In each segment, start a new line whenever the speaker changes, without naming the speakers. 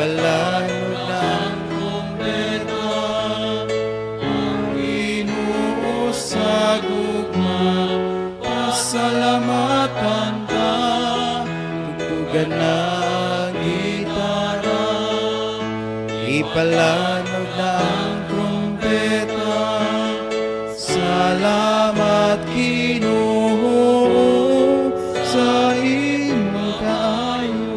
Ipalanog na ang trumpeta, ang Ginoo sa gugma, pasalamatan ta, tugtugan na ang gitara. Ipalanog na ang trumpeta, salamat Ginoo sa imong kaayo.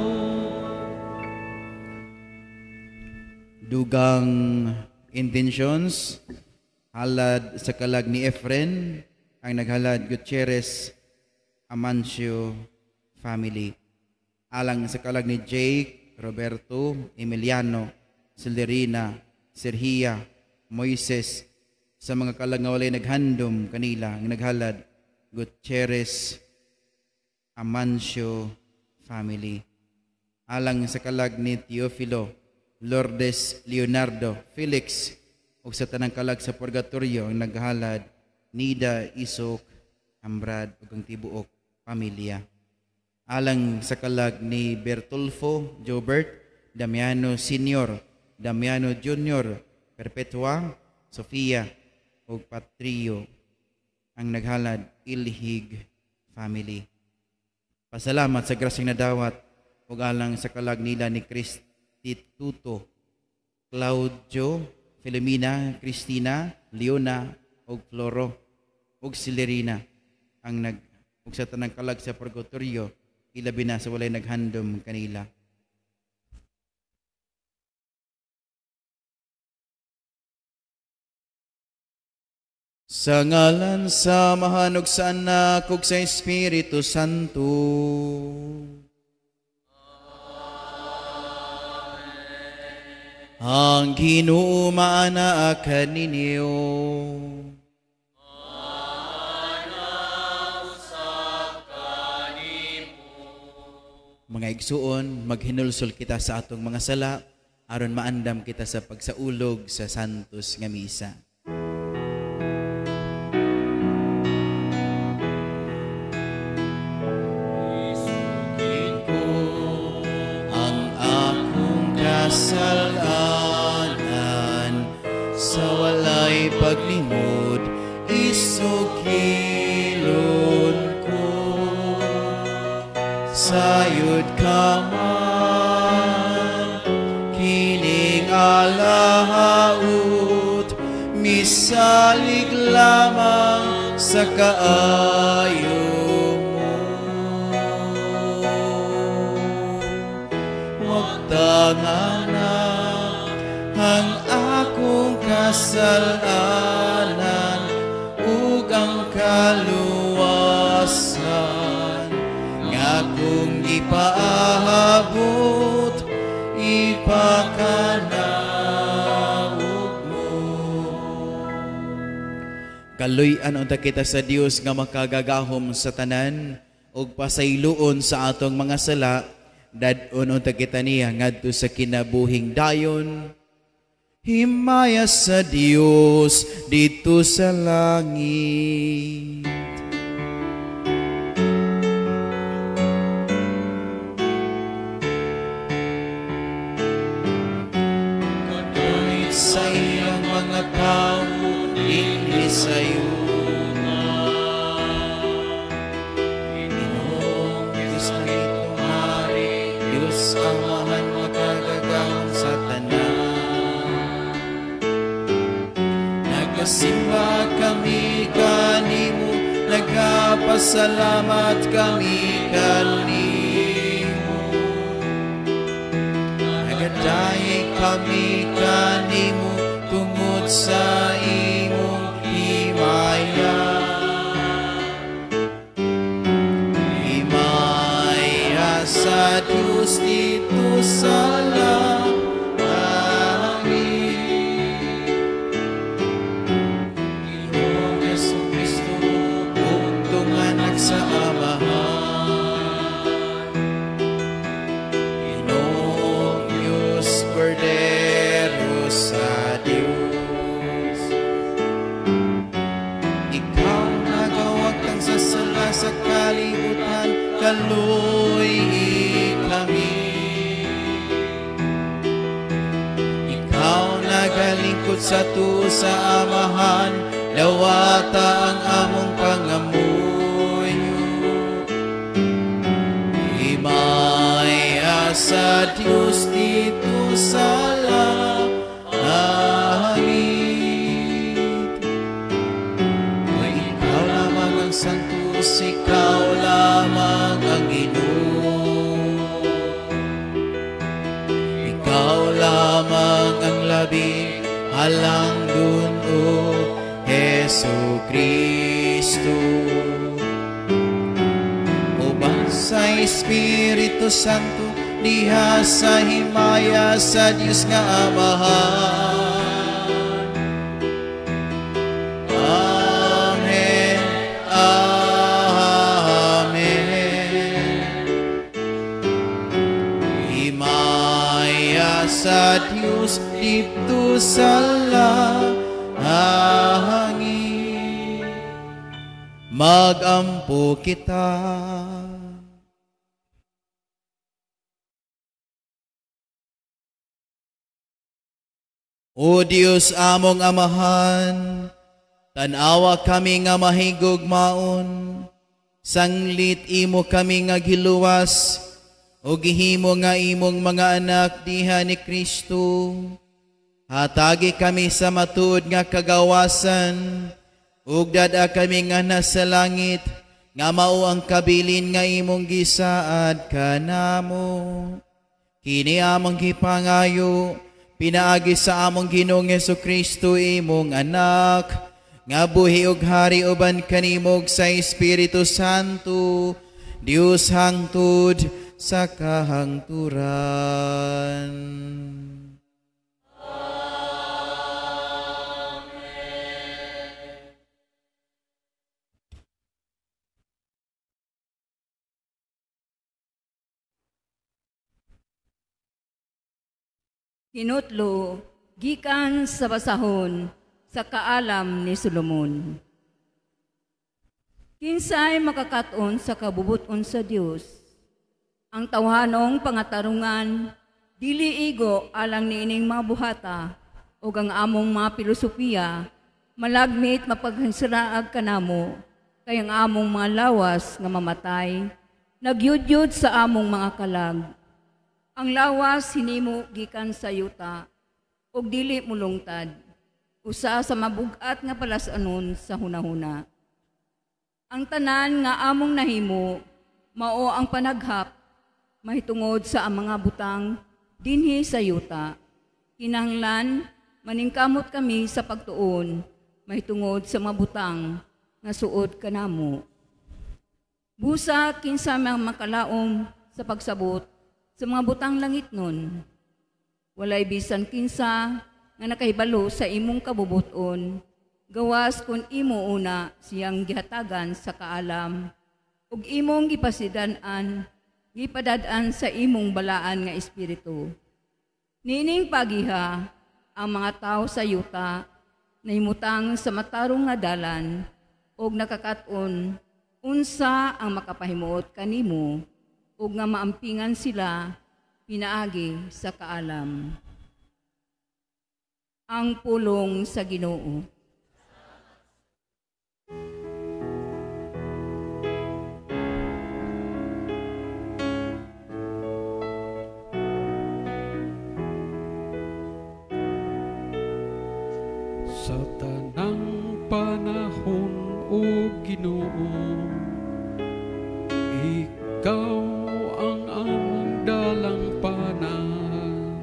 Dugang intentions, halad sa kalag ni Efren, ang naghalad Gutierrez Amancio family. Alang sa kalag ni Jake, Roberto, Emiliano, Silderina, Serhia, Moises, sa mga kalag nga walay naghandom kanila, ang naghalad Gutierrez Amancio family. Alang sa kalag ni Teofilo, Lourdes, Leonardo, Felix, ug sa tanang kalag sa purgatorio ang naghalad Nida, Isok, Ambrad ug ang tibuok pamilya. Alang sa kalag ni Bertolfo, Jobert, Damiano Senior, Damiano Junior, Perpetua, Sofia ug Patrio ang naghalad Ilhig family. Pasalamat sa grasyang nadawat ug alang sa kalag nila ni Cristituto, Claudio, Filomena, Cristina, Leona ug Floro ug Silerina ang nag ug sa tanang kalag sa purgatorio, ilabi na sa walay naghandom kanila. Sa ngalan sa Amahan ug sa Anak ug sa Espiritu Santo. Ang Ginoo maanaa kaninyo. Mga igsuon, maghinulsol kita sa atong mga sala aron maandam kita sa pagsaulog sa Santos nga Misa. Isugin ko ang akong kasalanan sa walay paglimod, isugilon ko. Sayod ka man, kining alahaut, misalig lamang sa kaayo mo. Huwag tangana ang akong kasalanan ug ang kaluwasan nga kung ipaabot, ipakanawog mo. Kaluy-an unta kita sa Dios nga makagagahom sa tanan ug pasayloon sa atong mga sala, dad-on unta kita niya ngadto sa kinabuhing dayon. Himaya sa Dios dito sa langit. Kanuy sa iyang mga tao dinhi sa yuta. Ginoong Diyos na itong hari, Diyos Amahan makagagahom sa tanan. Nagasimba kami kanimo, nagapasalamat kami kanimo. Nagadayeg kami kanimo tungod sa imong himaya. Himaya sa Diyos dito sa langit. Ginoong Jesucristo, bugtong anak sa Amahan. Ginoong Diyos, Kordero sa Diyos. Ikaw nagawagtang sa sala sa kalibutan, kaluy kami.
Sugod sa tuo sa Amahan, dawata ang among pangamuyo. Himaya sa Dios dito sa langit. Kay ikaw lamang ang santos, ikaw lamang ang Ginoo. Ikaw lamang ang labing halangdon, O Hesu Kristo. Uban sa Espiritu Santo, diha sa himaya sa Dios nga Amahan. Amen. Amen. Himaya sa Dios dito sa langit. Magampo kita. O Dios among Amahan, tan-awa kami nga mahigugmaon, sanglit imo kami nga giluwas, o gihimo nga imong mga anak diha ni Kristo. Hatagi kami sa matuod nga kagawasan, ug dad-a kami nga nasa langit, nga mao ang kabilin nga imong gisaad kanamo. Kini among gipangayo, pinaagi sa among Ginoong Hesukristo, imong anak, nga buhi ug hari uban kanimo sa Espiritu Santo, Dios hangtod sa kahangturan.
Amen.
Kinutlo, gikan sa basahon sa kaalam ni Solomon. Kinsay makakaton sa kabubuton sa Dios? Ang tawhanong pangatarungan, dili igo alang niining mga buhata ug ang among mga pilosopiya, malagmit mapaghansiraag kanamo, kay ang among mga lawas nga mamatay, nagyudyud sa among mga kalag. Ang lawas hinimo gikan sa yuta ug dili mulungtad, usa sa mabug-at nga palasanon sa hunahuna. Ang tanan nga among nahimo mao ang panaghap mahitungod sa ang mga butang dinhi sa yuta. Kinahanglan maningkamot kami sa pagtuon mahitungod sa mga butang nga suod kanamo. Busa kinsa mang makalaom sa pagsabot sa mga butang langit nun. Walay bisan kinsa nga nakahibalo sa imong kabubuton, gawas kun imo una siyang gihatagan sa kaalam, ug imong gipasidan-an, gipadad-an sa imong balaan nga espiritu. Niining pagiha, ang mga tao sa yuta nahimutang sa matarong nga dalan ug nakakaton unsa ang makapahimuot kanimo, ug nga maampingan sila pinaagi sa kaalam. Ang pulong sa Ginoo.
Sa tanang panahon, o Ginoo, ikaw ang among dalang panahon.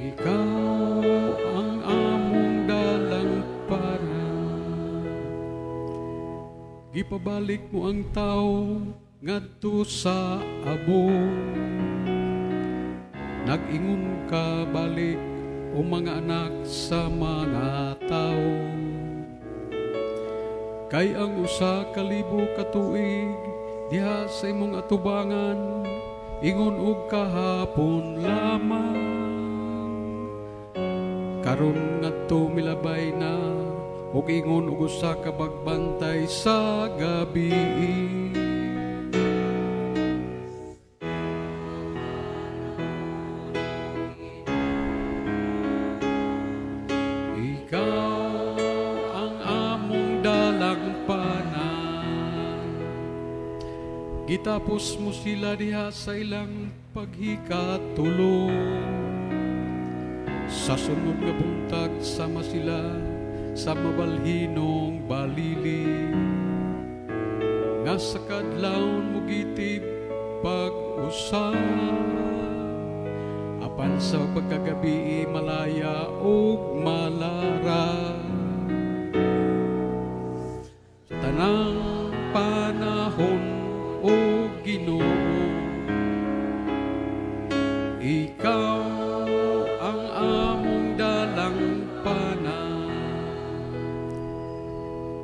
Ikaw ang among dalang panahon. Gipabalik mo ang tao ngadto sa abo. Nag-ingon ka balik o mga anak sa mga tao. Kay ang 1,000 ka tuig diha sa imong atubangan, ingon og kahapon lamang. Karon ngadto milabay na og ingon og usa ka bagbantay sa gabi. Gitapos mo sila diha sa ilang paghikatulog. Sa sunod nga buntag sama sila sa mabalhinong balili, nga sa kadlawon mo gitib pag-usab. Apan sa pagkagabi malaya ug malara. Sa tanang panahon, o Ginoo, ikaw ang among dalang pana.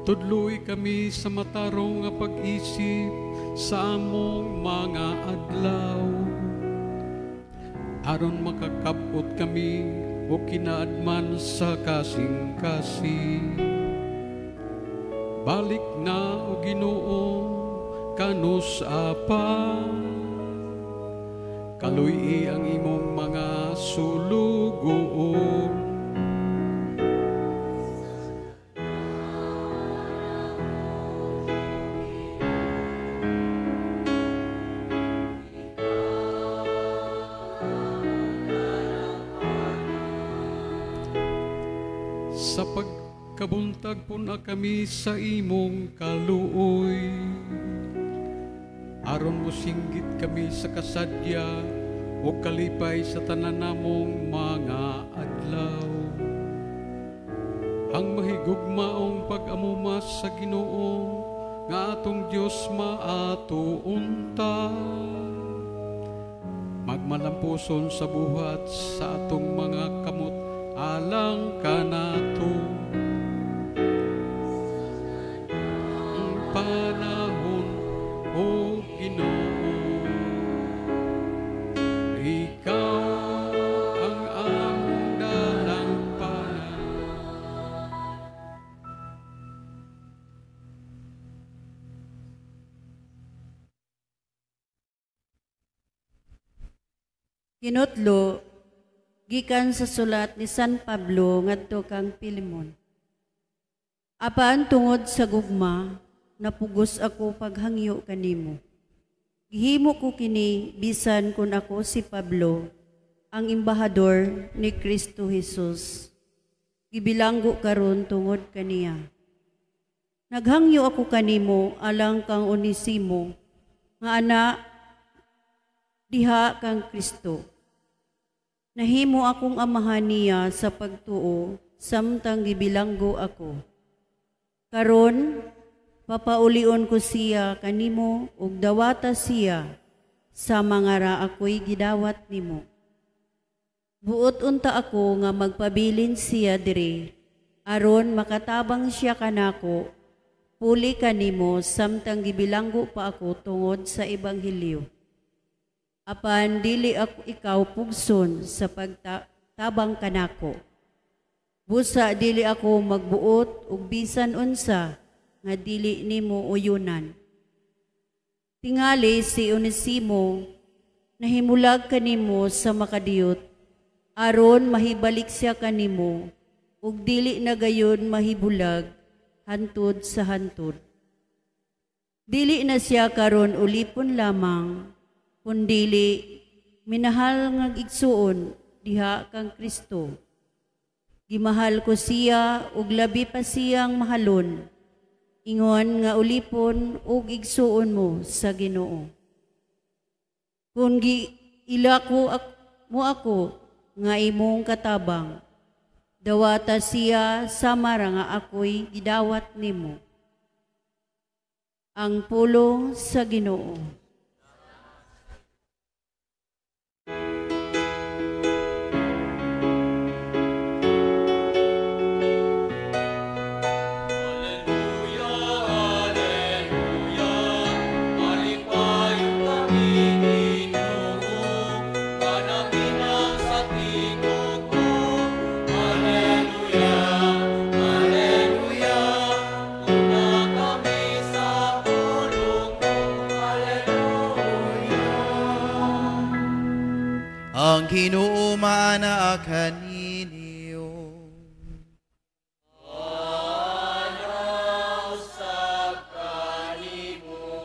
Tudloy kami sa matarong nga pag-isip sa among mga adlaw, aron makakabot kami o kinaadman sa kasing-kasing. Balik na, o Ginoo, kanus apa. Kaluy-i ang imong mga sulugoon. Sa pagkabuntag puna kami sa imong kaluoy, aron mosinggit kami sa kasadya o kalipay sa tanan namong mga adlaw. Ang mahigugmaong pag-amumas sa Ginoo nga atong Dios maatuunta. Magmalampuson sa buhat sa atong mga kamot alang kanato. Ang panahon, O Ginoo, ikaw ang among dalang pana.
Kinutlo gikan sa sulat ni San Pablo ngadto kang Pilimon. Apan tungod sa gugma, napugos ako paghangyo kanimo. Gihimo ko kini bisan kun ako si Pablo, ang embahador ni Kristo Jesus. Gibilanggo karon tungod kaniya. Naghangyo ako kanimo alang kang Onesimo, nga anak diha kang Kristo. Nahimo akong amahan niya sa pagtuo samtang gibilanggo ako. Karon papaulion ko siya kanimo ug dawata siya sa mga ra ako'y gidawat nimo. Buot unta ako nga magpabilin siya diri aron makatabang siya kanako puli kanimo samtang gibilanggo pa ako tungod sa ebanghelyo. Apan dili ako ikaw pugson sa pagtabang kanako. Busa dili ako magbuot ug bisan unsa nga dili nimo uyunan. Tingali si Onesimo nahimulag kanimo sa makadiyot, aron mahibalik siya kanimo ug dili na gayon mahibulag hantud sa hantud. Dili na siya karon ulipon lamang, kundili minahal nga igsuon diha kang Kristo. Gimahal ko siya ug labi pa siyang mahalon, ingon nga ulipon ug igsuon mo sa Ginoo. Kung giila ko mo ako nga imong katabang, dawata siya sama ra nga ako'y gidawat nimo. Ang pulong sa Ginoo.
Hallelujah,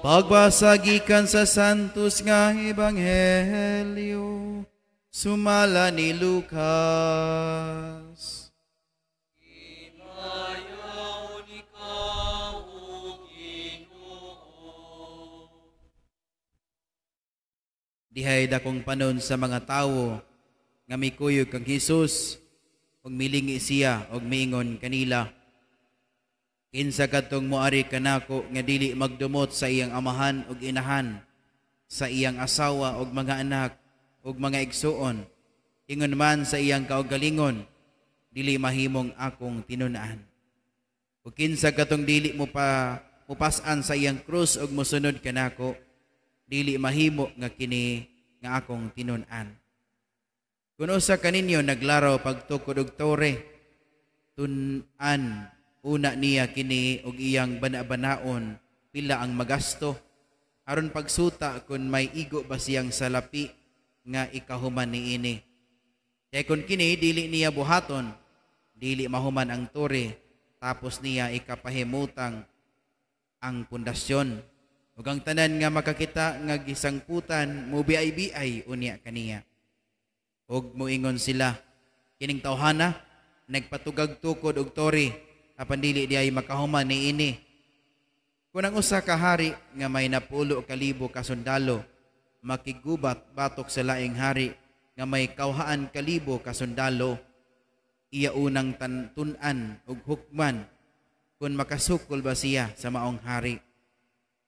Pagbasa gikan sa Santos nga Ebanghelyo sumala ni Lucas.
Himayaon ikaw, O Ginoo.
Dihay dakong panon sa mga tawo nga mikuyog kang Hesus ug milingi siya ug miingon kanila. Kinsa kadtong moari kanako nga dili magdumot sa iyang amahan ug inahan, sa iyang asawa ug mga anak ug mga igsuon, ingon man sa iyang kaugalingon, dili mahimong akong tinun-an. Ug kinsa kadtong dili mo pa mupas-an sa iyang krus ug mosunod kanako, dili mahimo nga kini nga akong tinun-an. Kun usa kaninyo naglaraw pagtukod og tore, tun-an una niya kini og iyang bana-banaon pila ang magasto aron pagsuta kun may igo ba siyang salapi nga ikahuman niini. Kay kun kini dili niya buhaton, dili mahuman ang tore, tapos niya ikapahimutang ang pundasyon. Ug ang tanan nga makakita nga gisangputan mobiay-biay unya kaniya. Ug moingon sila, kining tawhana nagpatugag tukod og tore, apan dili diay makahuman niini. Kun ang usa ka hari nga may 10,000 ka sundalo makigubat batok sa laing hari nga may 200,000 ka sundalo, iya unang tun-an ug hukman kun makasukol ba siya sa maong hari.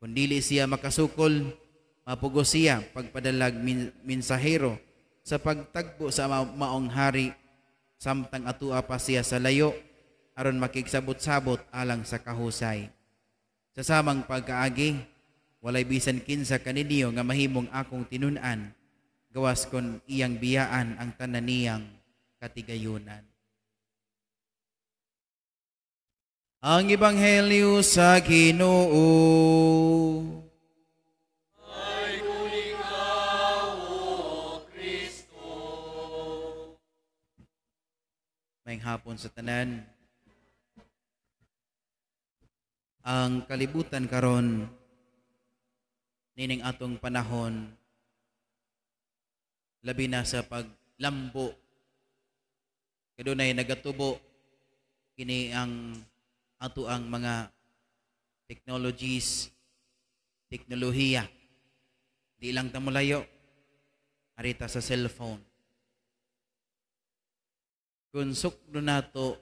Kun dili siya makasukol, mapugos siya pagpadalag mensahero sa pagtagbo sa maong hari, samtang atua pa siya sa layo aron makigsabot-sabot alang sa kahusay. Sa samang pagkaagi, walay bisan kinsa kaninyo nga mahimong akong tinun-an, gawas kon iyang biyaan ang tanan niyang katigayunan. Ang Ebanghelyo sa Ginoo.
Ay ikaw, O Kristo.
Maayong hapon sa tanan. Ang kalibutan karon nining atong panahon, labi na sa paglambo, kadunay nagatubo kini ang ato ang mga technologies, teknolohiya. Di lang ta molayo, arita sa cellphone. Kung sukdo nato,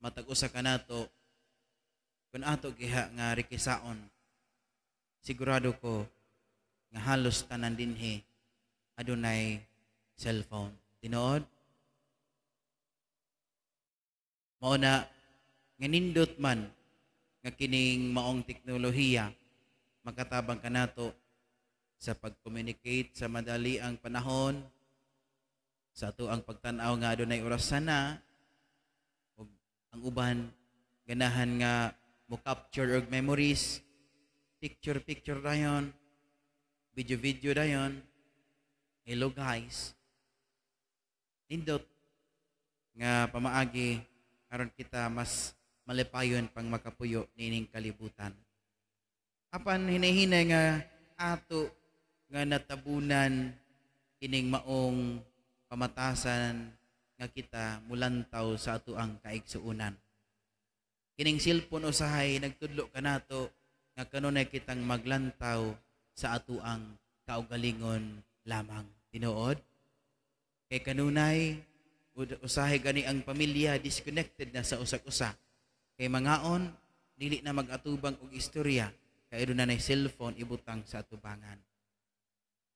matag usa ka nato, kung ato giha nga rikisaon, sigurado ko nga halos tanan dinhi adunay cellphone. Tinuod? Mao na nga nindot man nga kining maong teknolohiya makatabang kanato sa pag-communicate sa madali ang panahon, sa ato ang pagtan-aw nga adunay orasan na, ug ang uban ganahan nga mo capture og memories, picture picture dayon, video video dayon. Hello guys, nindot nga pamaagi aron kita mas malipayon pang makapuyo nining kalibutan. Apan hinahinay nga ato nga natabunan kining maong pamatasan nga kita mulantaw sa ato ang kaigsuonan. Kining cellphone usahay nagtudlo kanato nga kanunay kitang maglantaw sa ato ang kaugalingon lamang. Tinuod? Kay kanunay usahay gani ang pamilya disconnected na sa usag-usa. Kay mangaon dili na mag-atubang og istorya kay aduna nay cellphone ibutang sa atubangan.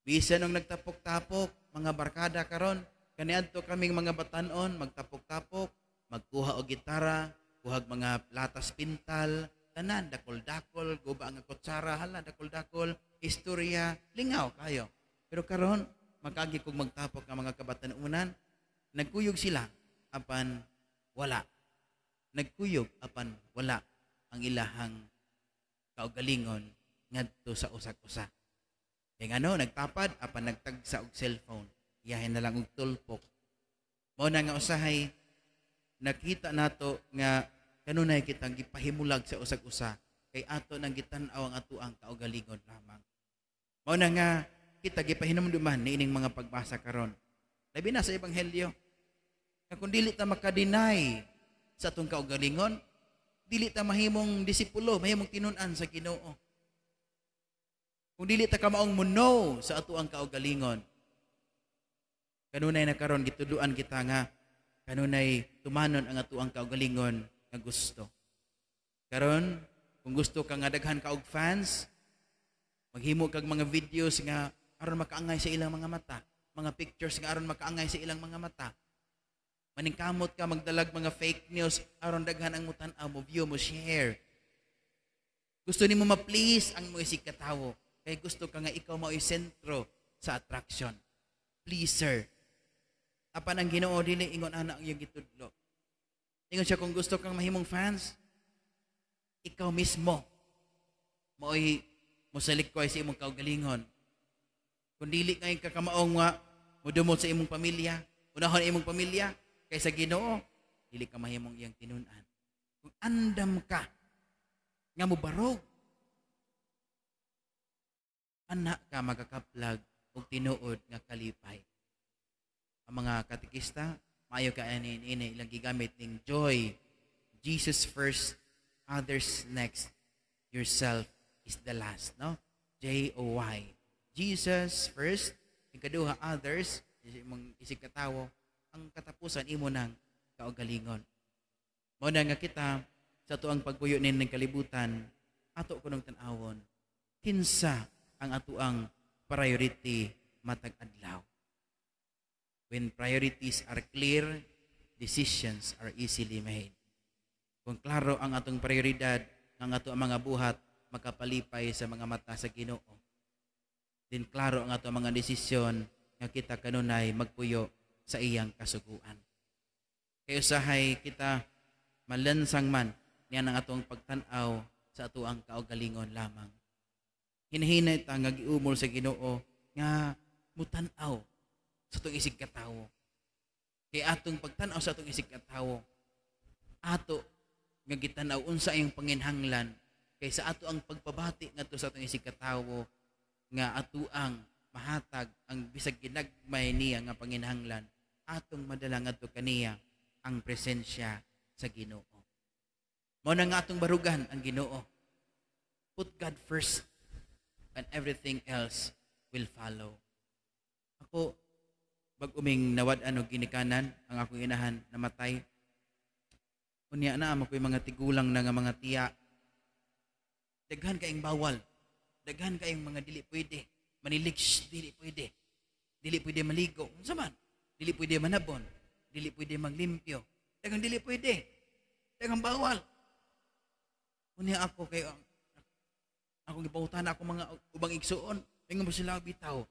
Bisan og nagtapok-tapok mga barkada karon, kaniadto kaming mga batan-on magtapok-tapok, magkuha og gitara, kuhag mga latas pintal, tanan dakol-dakol, guba ang kutsara, hala dakol-dakol, istorya, lingaw kayo. Pero karon magkaagi kog magtapok ang mga kabatan-unan, nagkuyog sila apan wala. Nagkuyog apan wala ang ilahang kaugalingon ngadto sa usag-usa. Kay ngano nagtapad apan nagtagsa og cellphone, iyahin na lang og tulpok. Mao na nga usahay nakita nato nga kanunay kitang gipahimulag sa usag-usa
Kay ato nang gitan-aw ang atoang kaugalingon lamang. Mao na nga kita gipahinumduman niining mga pagbasa karon. Labi na sa Ebanghelyo. Nga kung dili ta maka-deny sa atong kaugalingon, dili ta mahimong disipulo, mahimong tinun-an sa Ginoo. Kung dili ta kamaong mo-no sa atoang kaugalingon, kanunay na karon gituduan kita nga kanunay tumanon ang atoang kaugalingon nga gusto. Karon, kung gusto ka nga daghan ka og fans, maghimo kag mga videos nga aron makaangay sa ilang mga mata, mga pictures nga aron makaangay sa ilang mga mata. Maningkamot ka magdalag mga fake news aron daghan ang mutan-aw, mo view, mo share. Gusto nimo ma-please ang mga isig katawo kay gusto ka nga ikaw mao'y sentro sa attraction. Pleaser. Apan ang Ginoo dili ingon ana ang iyang gitudlo. Ingon siya, kung gusto kang mahimong fans, ikaw mismo mao'y mosalikway sa imong kaugalingon. Kung dili ngay kakamaong nga mudumot sa imong pamilya, unahon imong pamilya kaysa Ginoo, dili ka mahimong iyang tinun-an. Kung andam ka nga mobarog, anak ka magakaplag og tinuod nga kalipay. Ang mga katekista, maayo ka ani ini ilang gigamit ning joy. Jesus first, others next, yourself is the last, no? Joy. Jesus first, ikaduha others, imong isig katawo, ang katapusan imo nang kaugalingon. Mao na nga kita sa atuang pagpuyo ning kalibutan, ato kunong tan-awon kinsa ang atuang priority matag adlaw. When priorities are clear, decisions are easily made. Kung klaro ang atong prioridad, ang ato ang mga buhat makapalipay sa mga mata sa Ginoo. Din klaro ang ato mga desisyon nga kita kanunay magpuyo sa iyang kasuguan. Kay usahay kita malansang man niya ang atong pagtan-aw sa atoang kaugalingon lamang. Hinahinay ta nga giumol sa Ginoo nga mutan-aw sa atong isig katawo. Kay atong pagtan-aw sa atong isig katawo, ato nga gitan-aw unsa iyang panginhanglan, kay sa ato ang pagpabati ngadto sa atong isig katawo nga ato ang mahatag ang bisag ginagmay niya nga panginhanglan, atong madala ngadto kaniya ang presensya sa Ginoo. Mao na nga atong barugan ang Ginoo. Put God first and everything else will follow. Ako, bag uming nawad-an og ginikanan, ang akong inahan namatay. Unya na amo ko'y mga tigulang na nga mga tiya. Daghan kaayong bawal. Daghan kaayong mga dili pwede. Manilig, shh, dili pwede. Dili pwede maligo. Unsa man? Dili pwede manabon. Dili pwede maglimpyo. Daghang dili pwede. Daghang bawal. Unya ako kay akong gipangutana ako mga ubang igsuon. Ingon mo sila bitaw.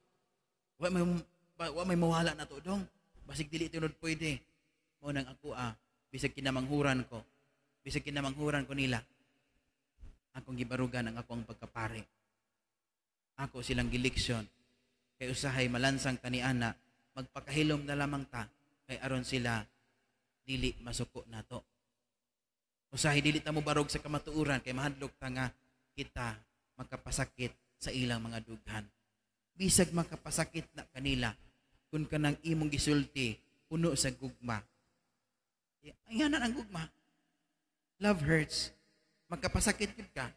Wa may mawala na to dong. Basig dili tinod pwede. Mao nang ako bisag kinamanghuran ko. Bisag kinamanghuran ko nila. Akong gibarugan ang akong pagkapare. Ako silang gileksyon. Kay usahay malansang taniana, magpakahilom na lamang ta kay aron sila dili masuko nato. Usahay dili ta mo barog sa kamatuoran kay mahadlok ta nga kita makapasakit sa ilang mga dughan. Bisag makapasakit na kanila kung kanang imong gisulti puno sa gugma. Ayanan ang gugma. Love hurts. Magkapasakit gid ka.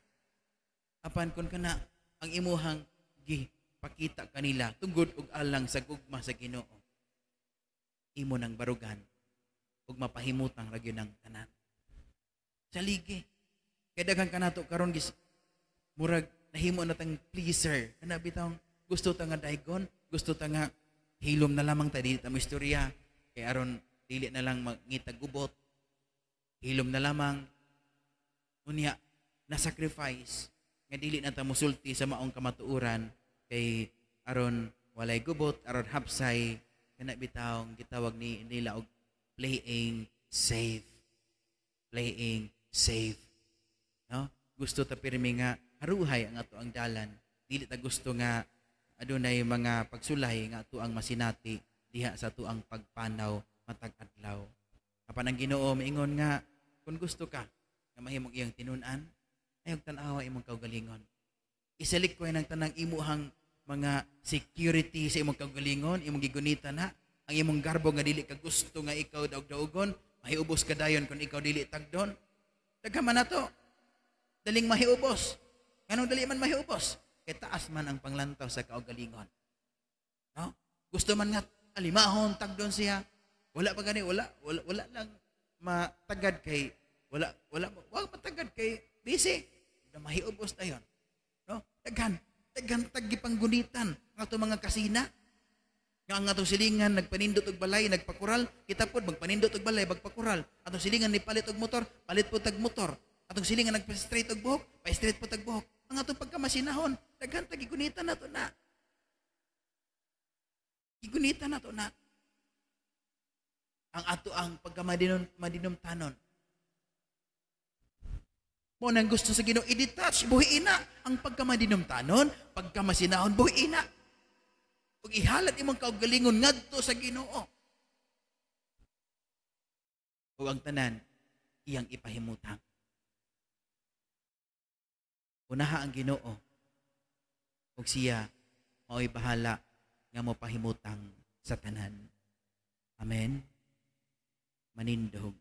Apan kung kana ang imuhang gipakita kanila tungod og alang sa gugma sa Ginoo, imo nang barugan ug mapahimutang ra gyud ang tanan. Saligi. Kay daghan kanato karon gis murag nahimo na tang pleaser. Kana bitawng gusto ta nga daigon, gusto ta nga hilom na lamang ta, dili ta mo istorya kay aron dili na lang mangita gubot. Hilom na lamang, unya na sacrifice nga dili na ta musulti sa maong kamatuoran kay aron walay gubot, aron hapsay. Kana bitawng gitawag ni nila og playing safe. Playing safe. No? Gusto ta pirmi nga haruhay ang ato ang dalan. Dili ta gusto nga adunay mga pagsulay nga ato ang masinati diha sa ato ang pagpanaw matag adlaw. Apan ang Ginoo miingon nga kung gusto ka nga mahimong iyang tinun-an, Ayaw tan-awa imong kaugalingon. Isalikkoy ng tanang imuhang mga security sa imong kaugalingon, imong gigunita na, ang imong garbo nga dili ka gusto nga ikaw daog-daogon, mahiubos ka dayon kung ikaw dili tagdon. Daghan man nato. Daling mahiubos. Nganong dali man mahiubos? Kay taas man ang panglantaw sa kaugalingon. No? Gusto man nga alimahon tagdon siya. Wala pa gani, wala lang matagad kay wala matagad kay busy. Mahiubos dayon. No? Daghan taggipanggunitan ang atong mga kasina. Nga ang atong silingan nagpanindot og balay, nagpakural, kita pod magpanindot og balay, magpakural. Atong silingan nipalit og motor, palit pod tag motor. Atong silingan nagpa-straight og buhok, pa-straight pod tag buhok. Ang atong pagkamasinahon, daghan tagigunitan nato na. Gigunitan nato na. Ang ato ang pagkamadinumtanon. Mo nang gusto sa Ginoo i-detach, buhiin na ang pagkamadinumtanon, pagkamasinahon, buhiin na. Ug ihalat imong kaugalingon ngadto sa Ginoo. Ug ang tanan iyang ipahimutang. Unaha ang Ginoo ug siya mao'y bahala nga mopahimutang sa tanan. Amen. Manindog.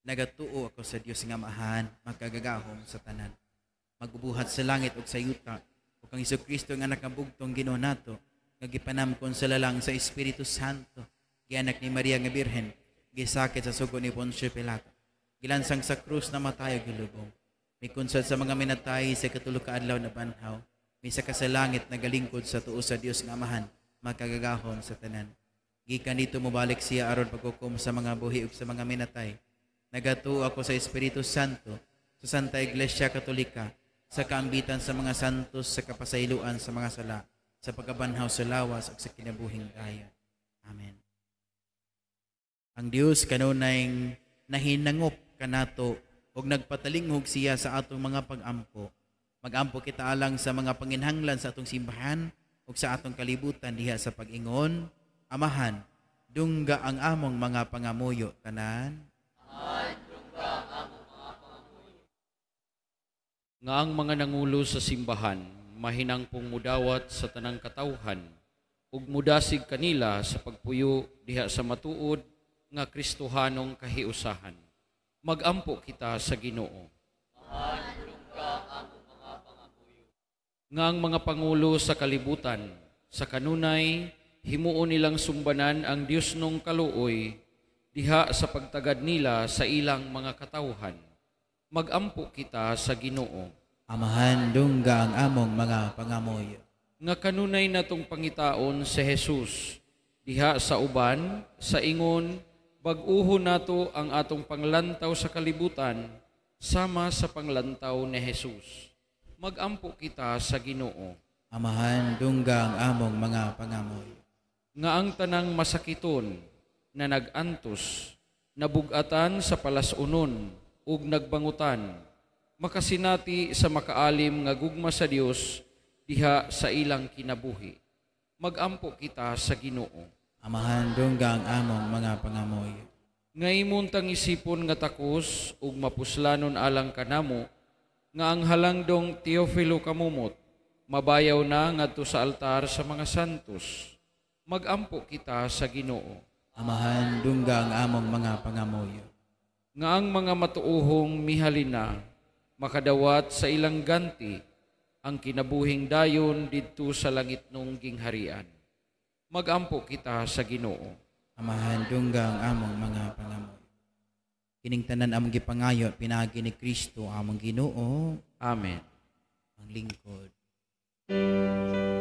Nagatuo ako sa Dios nga Amahan, makagagahom sa tanan. Magbubuhat sa langit ug sa yuta. Ug kang Hesukristo nga anak nga bugtong Ginoo nato, nga gipanamkon sa lalang sa Espiritu Santo, gianak ni Maria nga Birhen, gisakit sa sugo ni Poncio Pilato, gilansang sa krus na matay ug gilubong. Mikunsad sa mga minatay sa katulo ka adlaw na banhaw, misa ka sa langit nagalingkod sa tuo sa Dios nga Amahan, makagagahom sa tanan. Gikan dito mobalik siya aron paghukom sa mga buhi ug sa mga minatay. Nagatuo ako sa Espiritu Santo, sa Santa Iglesia Katolika, sa kaambitan sa mga santos, sa kapasayloan sa mga sala, sa pagkabanhaw sa lawas ug sa kinabuhing dayon. Amen. Ang Dios kanunay nahinangop kanato ug nagpatalinghog siya sa atong mga pag-ampo. Mag-ampo kita alang sa mga panginhanglan sa atong simbahan ug sa atong kalibutan diha sa pag-ingon, Amahan, dungga ang among mga pangamuyo tanan.
Nga ang mga nangulo sa simbahan mahinangpong mudawat sa tanang katawhan ug mudasig kanila sa pagpuyo diha sa matuod nga Kristohanong kahiusahan. Magampo kita sa Ginoo. Nga ang mga pangulo sa kalibutan sa kanunay himuon nilang sumbanan ang Dios nung kaluoy diha sa pagtagad nila sa ilang mga katawhan. Magampo kita sa Ginoo.
Amahan, dungga ang among mga pangamuyo.
Nga kanunay natong pangitaon si Jesus diha sa uban, sa ingon, bag-uho nato ang atong panglantaw sa kalibutan sama sa panglantaw ni Jesus. Magampo kita sa Ginoo.
Amahan, dungga ang among mga pangamuyo.
Nga ang tanang masakiton na nag-antos, nabugatan sa palasunon ug nagbangutan, makasinati sa makaalim nga gugma sa Dios diha sa ilang kinabuhi. Magampo kita sa Ginoo.
Amahan, dungga ang among mga pangamuyo.
Nga imong tangisipon nga takos ug mapuslanon alang kanamo, nga ang halangdong Teofilo kamumot mabayaw na ngadto sa altar sa mga santos. Magampo kita sa Ginoo.
Amahan, dungga ang among mga pangamuyo.
Nga ang mga matuohong mihalina makadawat sa ilang ganti ang kinabuhing dayon didto sa langit nung gingharian. Magampo kita sa Ginoo.
Amahan, dungga ang among mga pangamuyo. Kining tanan among gipangayo pinaagi ni Kristo among Ginoo.
Amen.
Ang lingkod.
Sa sakripisyo.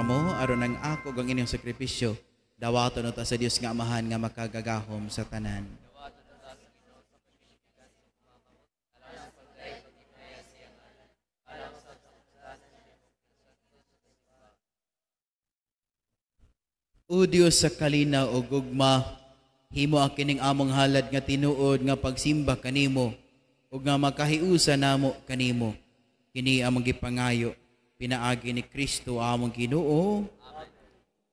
kamo aron ang ako ug ang inyong sakripisyo dawaton unta sa Dios nga Amahan nga makagagahom sa tanan. O Dios sa kalinaw ug gugma, himo ang kining among halad nga tinuod nga pagsimba kanimo ug nga makahiusa namo kanimo. Kini among gipangayo pinaagi ni Kristo among Ginoo.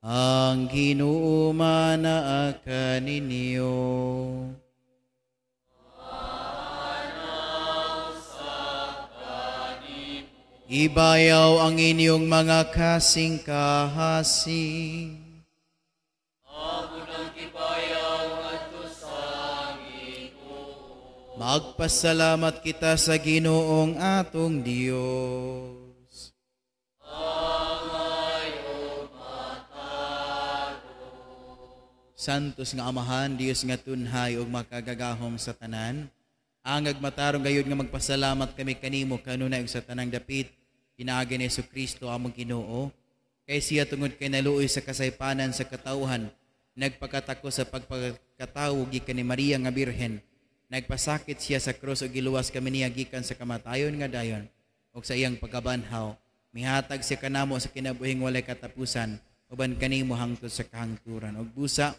Ang Ginoo manaa kaninyo. Ibayaw ang inyong mga kasing-kahasing. Magpasalamat kita sa Ginoong atong Dios. Santos nga Amahan, Dios nga tunhay ug makagagahom sa tanan, angag matarong gayud nga magpasalamat kami kanimo kanunay ug sa tanang dapit pinaagi ni Hesukristo among Ginoo. Kay siya tungod kay naluoy sa kasaypanan sa katawhan, nagpakatako sa pagpakatawo gikan ni Maria nga Birhen. Nagpasakit siya sa krus ug giluwas kami niya gikan sa kamatayon nga dayon ug sa iyang pagkabanhaw. Mihatag siya kanamo sa kinabuhing walay katapusan uban kanimo hangtod sa kahangturan. Ug busa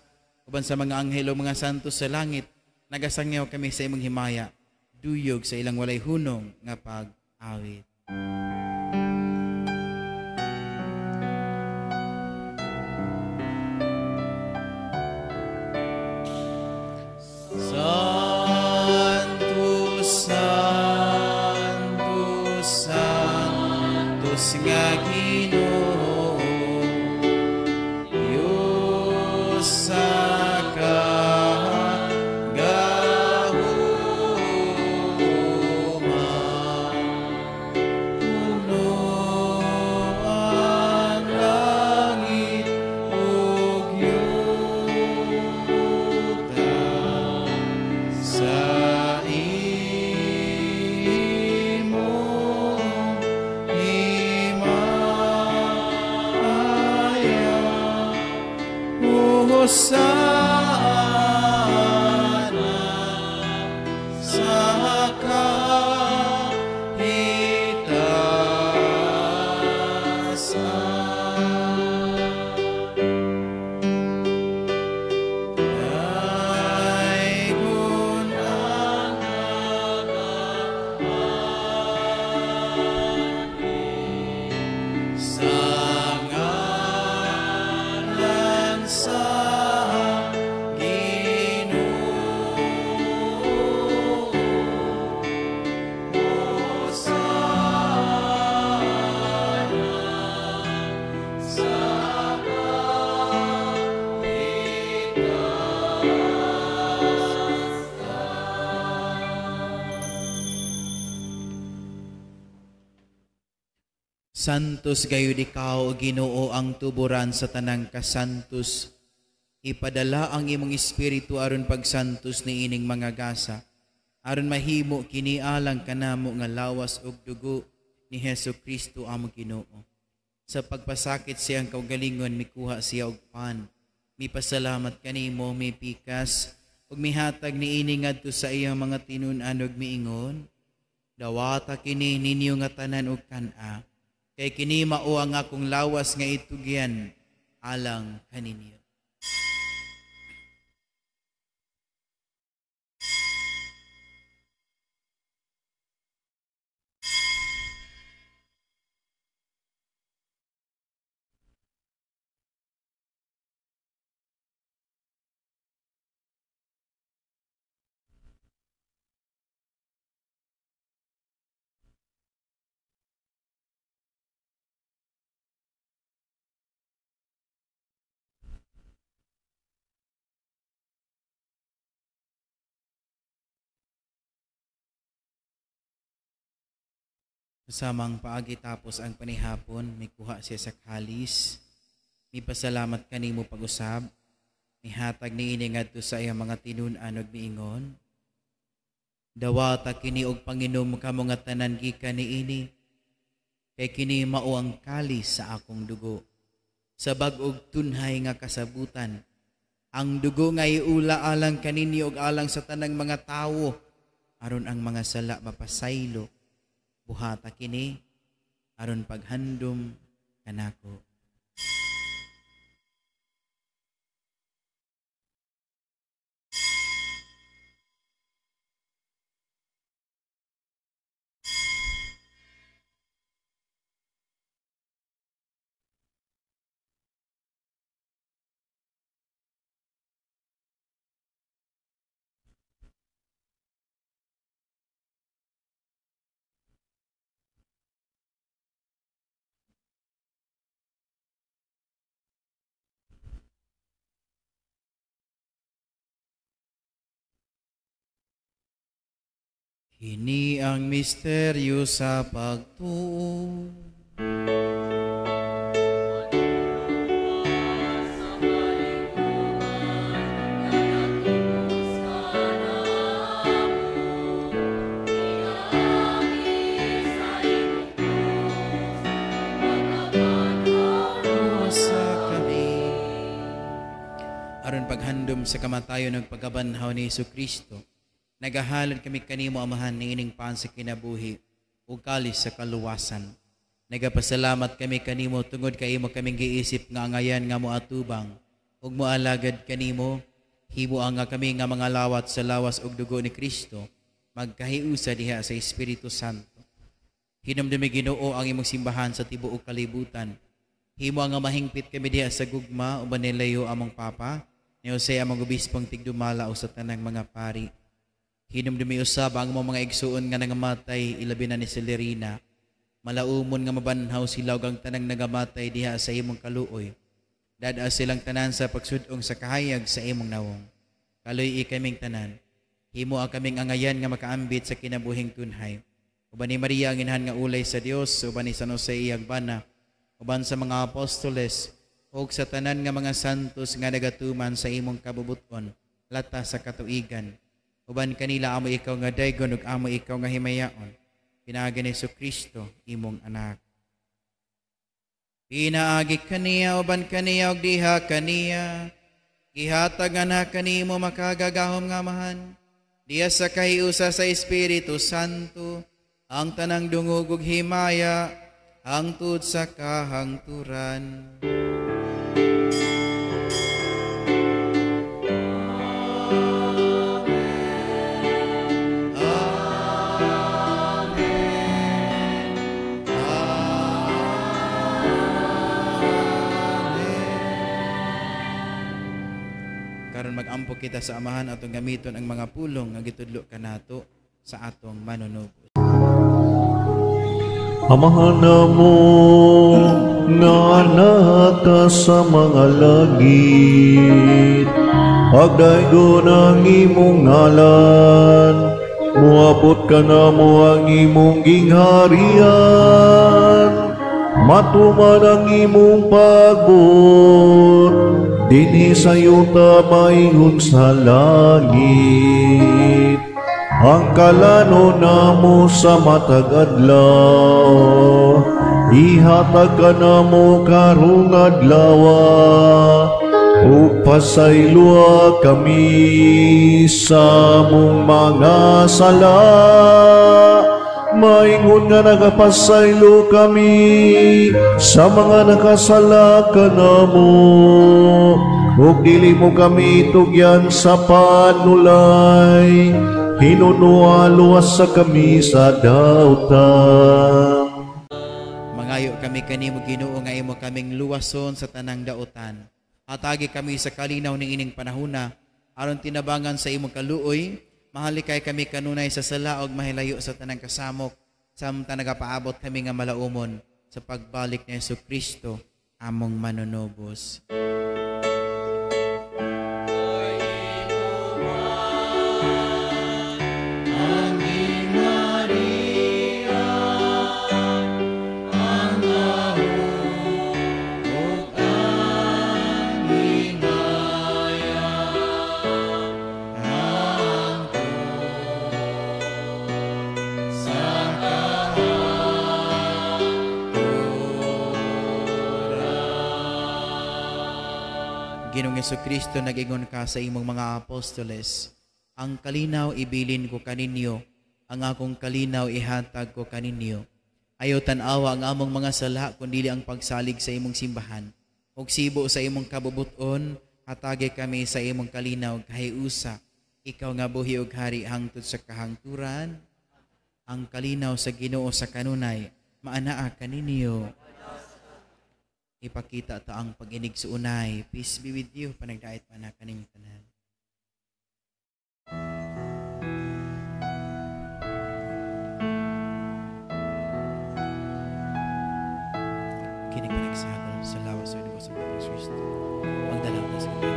uban sa mga anghel ug mga santos sa langit, nagasangyaw kami sa imong himaya, duyog sa ilang walay hunong nga pag-awit. Nga Ginoo, Diyos sa kagahuman, puno ang langit ug yuta sa Hosana sa kahitasan. Daygon ang nagaani sa ngalan sa Santos gayud ikaw, o Ginoo, ang tuburan sa tanang kasantos. Ipadala ang imong espiritu aron pagsantos niining mga gasa, aron mahimo kini alang kanamo nga lawas ug dugo ni Hesus Kristo among Ginoo. Sa pagpasakit siyang kaugalingon, mikuha siya og pan, mipasalamat kanimo, mipikas ug mihatag niini ngadto sa iyang mga tinun-an ug miingon, dawata kini ninyo nga tanan og kan-a, kay kini mao ang akong lawas nga itugyan alang kaninyo. Kasamang paagi tapos ang panihapon, mikuha siya sa kalis, mipasalamat kanimo pag-usab, mihatag niini ngadto sa iyang mga tinun-an ug miingon, dawata kini og panginom kamo nga tanan gikan niini, kay kini mao ang kalis sa akong dugo, sa bag-og tunhay nga kasabutan. Ang dugo nga iula alang kaninyo ug alang sa tanang mga tawo aron ang mga sala mapasaylo. Buhata kini aron paghandom kanako. Kini ang misteryo sa pagtuo. Aron paghandom sa kamatayon ug pagkabanhaw ni Hesukristo, nagahalad kami kanimo, Amahan, niining paan sa kinabuhi ug kalis sa kaluwasan. Nagapasalamat kami kanimo tungod kay imo kaming giisip nga angayan nga moatubang ug moalagad kanimo. Himo nga kami nga mga lawat sa lawas ug dugo ni Kristo, magkahiusa diha sa Espiritu Santo. Hinumdumi, Ginoo, ang imong simbahan sa tibuok kalibutan. Himo nga mahingpit kami diha sa gugma uban ni Leo among Papa, ni Jose among obispong tigdumala o sa tanang mga pari. Hinumdumi usab ang imong mga igsuon nga nangamatay, ilabi na ni Celerina. Malaumon nga mabanhaw sila ug ang tanang nagamatay diha sa imong kaluoy. Dad-a silang tanan sa pagsud-ong sa kahayag sa imong nawong. Kaluy-i kaming tanan. Himo ang kaming angayan nga makaambit sa kinabuhing tunhay. Uban ni Maria ang inahan nga ulay sa Dios, uban ni San Jose iyang bana, uban sa mga apostoles ug sa tanan nga mga santos nga nagatuman sa imong kabubuton, lata sa katuigan. Uban kanila amo ikaw nga daygon ug amo ikaw nga himayaon. Pinaagi ni Jesucristo imong anak. Pinaagi kaniya uban kaniya ug diha kaniya, gihatag ana kanimo makagagahom nga Amahan, diha sa kahiusa sa Espiritu Santo, ang tanang dungog ug himaya hangtod sa kahangturan. Magampo kita sa Amahan atong gamiton ang mga pulong nga gitudlo kanato sa atong manunubos.
Amahan namo nga naka sa mga langit, pagdaygon ang imong ngalan, muabot ka namo ang imong gingharian, matuman ang imong pagbuot dinhi sa yuta maingon sa langit. Ang kalano namo sa matag adlaw, ihatag ka namo karong adlaw, ug pasayloa kami sa among mga sala, maingon nga nagapasaylo kami sa mga nakasala kanamo, ug dili mo kami tugyan sa panulay, hinunoa luwas sa kami sa dautan.
Mangayo kami kanimo, Ginoo, nga imo kaming luwason sa tanang dautan. Hatagi kami sa kalinaw ning ining panahuna, aron tinabangan sa imong kaluoy, mahalikay kami kanunay sa sala og mahilayo sa tanang kasamok, samtang nagapaabot kami nga malaumon sa pagbalik ni Hesukristo among manunubos. Ginoong Hesukristo, nag-ingon ka sa imong mga apostoles, ang kalinaw ibilin ko kaninyo, ang akong kalinaw ihatag ko kaninyo. Ayaw tan-awa ang among mga sala, kundi ang pagsalig sa imong simbahan. Ug sibo sa imong kabubuton, hatagi kami sa imong kalinaw kahiusa. Ikaw nga buhi ug hari hangtod sa kahangturan. Ang kalinaw sa Ginoo sa kanunay, maanaa kaninyo. Ipakita ta ang pag-inig sa unay. Peace be with you. Panagdait pa na kaninyo tanan. Kini panagsagol sa lawas sa dugo sa Kristo. Magdalaw ta sa kanya.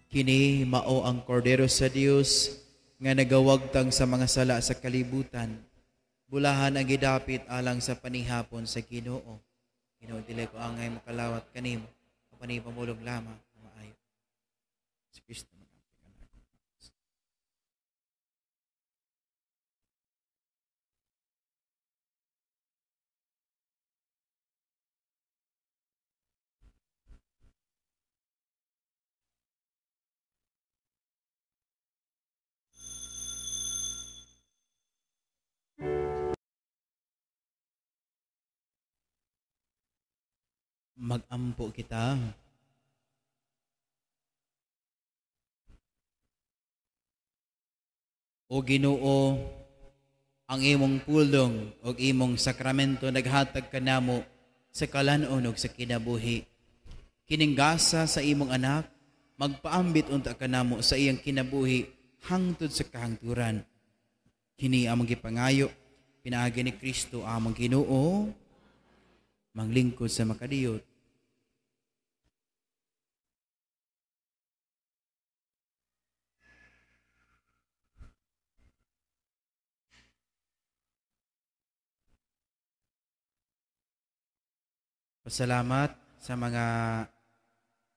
Kini mao ang kordero sa Dios nga nagawagtang sa mga sala sa kalibutan. Bulahan ang gidapit alang sa panihapon sa Ginoo. Ginoo, dili ko angay makalawat kanimo, apan ipamulog lamang ang maayo. Si Kristo. Magampo kita. O Ginoo, ang imong pulong o imong sakramento naghatag kanamo sa kalan-on ug sa kinabuhi. Kining gasa sa imong anak, magpaambit unta kanamo sa iyang kinabuhi hangtod sa kahangturan. Kini among gipangayo pinaagi ni Kristo among Ginoo. Manglingkod sa makadiyot. Pasalamat sa mga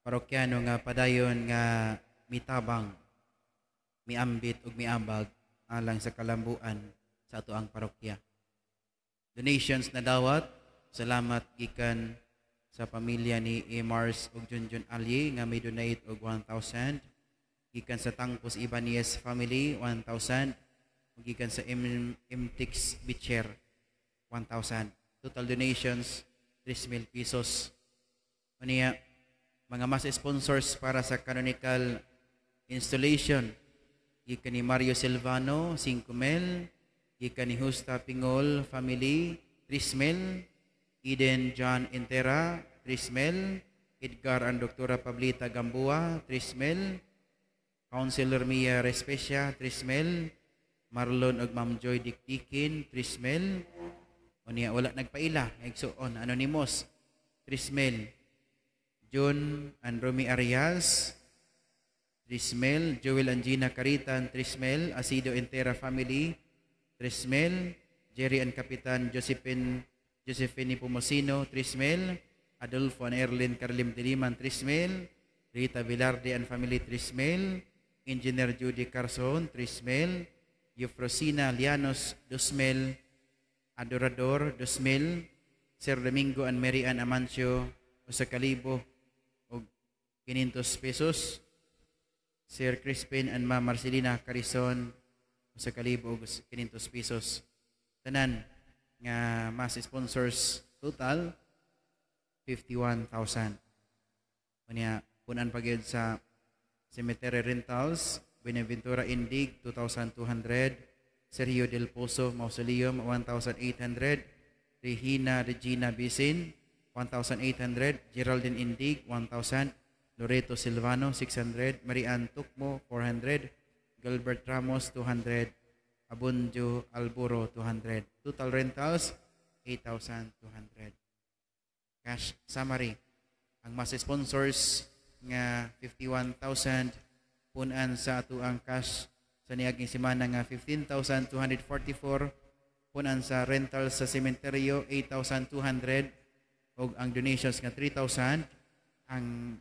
parokyano nga padayon nga mitabang, miambit ug miambag alang sa kalambuan sa ato ang parokya. Donations na dawat, salamat gikan sa pamilya ni Emars ug Junjun Ali nga may donate og 1,000, gikan sa Tangpos Ibanez family 1,000, ug gikan sa MTX Bicher 1,000. Total donations 3,000 pesos. Unya, mga mass sponsors para sa canonical installation, gikan ni Mario Silvano 5,000, gikan ni Justa Pingol family 3,000, Eden John Entera 3,000, Edgar and Doktora Pablita Gamboa 3,000, Councilor Mia Respecia 3,000, Marlon ug Ma'am Joy Dikdikin 3,000. Unya wala nagpaila, igsuon anonymous 3,000, John and Romy Arias 3,000, Joel and Gina Caritan 3,000, Asido Entera family 3,000, Jerry and Kapitan Josephine Pumosino 3,000, Adolfo and Erlyn Carlim Diliman 3,000, Rita Velarde and family 3,000, Engineer Judy Carson 3,000, Eufrosina Lianos 2,000, Adorador 2,000, Sir Domingo and Mary Ann Amancio 1,500 pesos, Sir Crispin and Ma'am Marcelina Carison
1,500 pesos. Tanan nga mass sponsors total 51,000. Unya punan pa gyud sa cemetery rentals, Buenaventura Indig 2,200, Sergio Del Pozo Mausoleum 1,800, Regina Regina Bisin 1,800, Geraldine Indig 1,000, Loreto Silvano 600, Marian Tukmo 400, Gilbert Ramos 200, Abundio Alburo 200. Total rentals 8,200. Cash summary. Ang mass sponsors nga 51,000 punan sa atuang cash sa niaging semana nga 15,244, punan sa rental sa sementeryo 8,200 ug ang donations nga 3,000, ang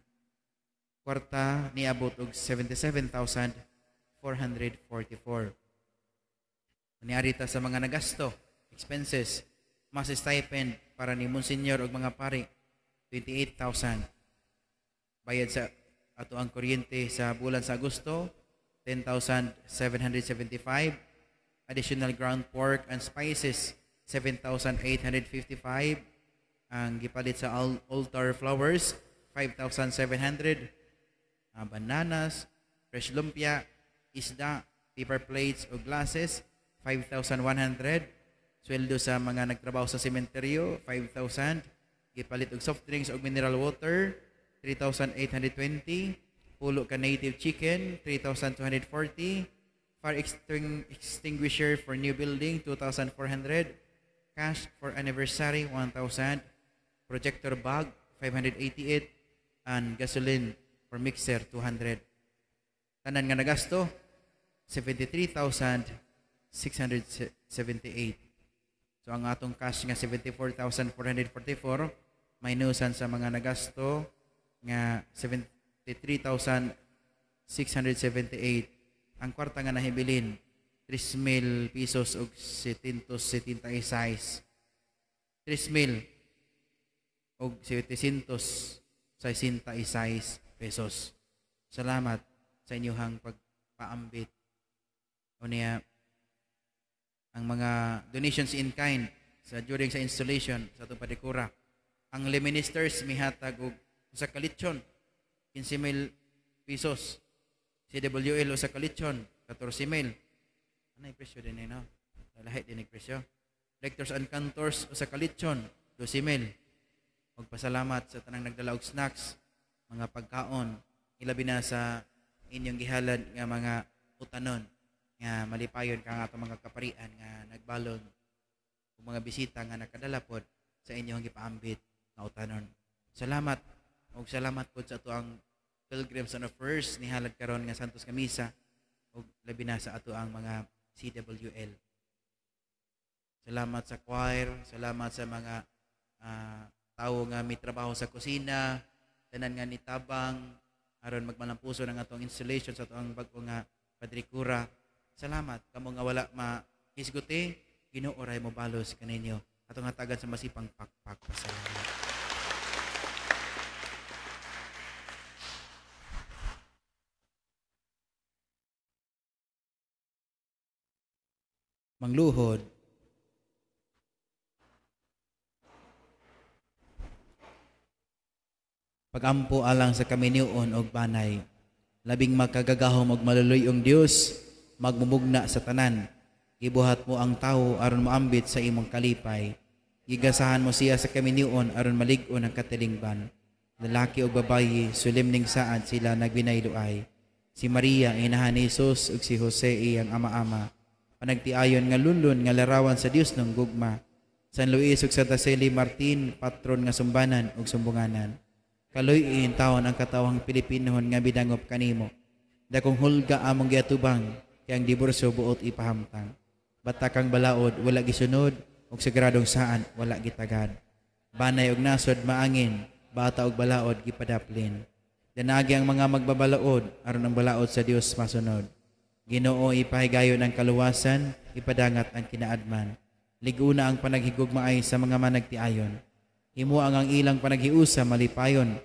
kwarta niabot og 77,444. Niari ta sa mga nagasto, expenses, mass stipend para ni Monsignor ug mga pari 28,000. Bayad sa ato ang kuryente sa bulan sa Agosto 10,775. Additional ground pork and spices 7,855. Ang gipalit sa altar flowers 5,700. Bananas, fresh lumpia, isda, paper plates o glasses 5,100. Sweldo sa mga nagtrabaho sa sementeryo 5,000. Gipalit og soft drinks og mineral water 3,820. Pulo ka native chicken 3,240. Fire extinguisher for new building 2,400. Cash for anniversary 1,000. Projector bag 588 and gasoline for mixer 200. Tanan nga nagasto 73,678. So ang atong cash nga 74,444 minusan sa mga nagasto nga 73,678. Ang kwarta nga nahibilin 3,000 pesos og 776. 3,000 og 766 pesos. Salamat sa inyong pagpaambit. Unya ang mga donations in kind sa during sa installation sa atong padikura. Ang lay ministers mihatag og usa ka lechon 15,000 pesos. CWL usa ka lechon 14,000. Anay presyo din no? Lahi din presyo. Lectors and cantors usa ka lechon 12,000. Magpasalamat sa tanang nagdala og snacks, mga pagkaon, ilabi na sa inyong gihalad nga mga utanon nga malipayon ka nga atong mga kaparian nga nagbalon ug mga bisita nga nakadala pod sa inyong gipaambit nga utanon. Salamat ug salamat pod sa atoang Pilgrims on the First nihalad karon nga Santos nga Misa ug labi na sa atoang mga CWL. Salamat sa choir, salamat sa mga tawo nga mitrabaho sa kusina, tanan nga nitabang aron magmalampuso ng atong installation sa atoang bag-o nga padrikura. Salamat kamo nga wala mahisguti, Ginoo ray mo balos kaninyo. Atong hatagan sa masipang pakpak pasalamat. Mangluhod. Pagampo alang sa kaminion og banay, labing makagagahom og maluluy-ong Dios, magmumugna sa tanan. Gibuhat mo ang tawo aron moambit sa imong kalipay. Gigasahan mo siya sa kaminion aron malig-on ang katilingban. Lalaki og babayi, sulimning saad sila nagbinayloay. Si Maria inahan ni Jesus ug si Jose iyang ama-ama. Panagtiayon nga lunlun nga larawan sa Dios ng gugma. San Luis ug Santa Celi Martin, patron nga sumbanan ug sumbunganan. Kaluy-in taon ang katawhang Pilipinohon nga bidangop kanimo. Dakong hulga among giatubang, kay ang diborsyo buot ipahamtang. Batakang balaod wala gisunod ug sagradong saan wala gitagad. Banay og nasod maangin, bata og balaod gipadaplin. Danagi ang mga magbabalaod aron ang balaod sa Dios masunod. Ginoo, ipahigayon ang kaluwasan, ipadangat ang kinaadman. Liguna ang panaghigugmaay sa mga managtiayon. Himo ang ilang panaghiusa malipayon,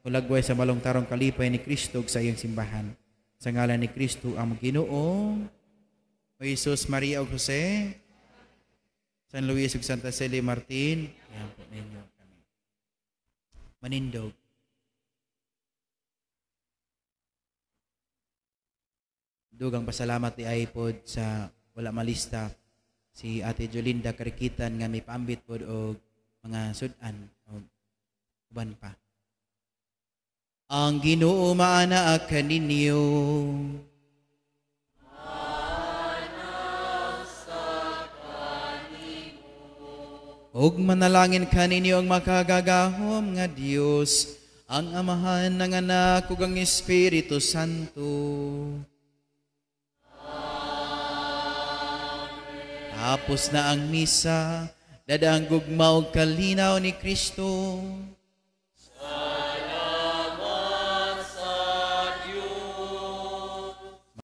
hulagway sa malungtarong kalipay ni Kristo ug sa iyang simbahan. Sa ngalan ni Kristo ang Ginoo. O Jesus, Maria ug Jose, San Luis ug Santa Celia Martin, ihampo ninyo kami. Manindog. Dugang pasalamat di ay pod sa wala malista si Ate Jolinda Karikitan nga may paambit pod og mga sudan og uban pa. Ang Ginoo maana kaninyo. Ug manalangin kaninyo ang makagagahom nga Dios, ang Amahan, ang Anak ug ang Espiritu Santo. Tapos na ang misa, dada ang gugma ug kalinaw ni Kristo.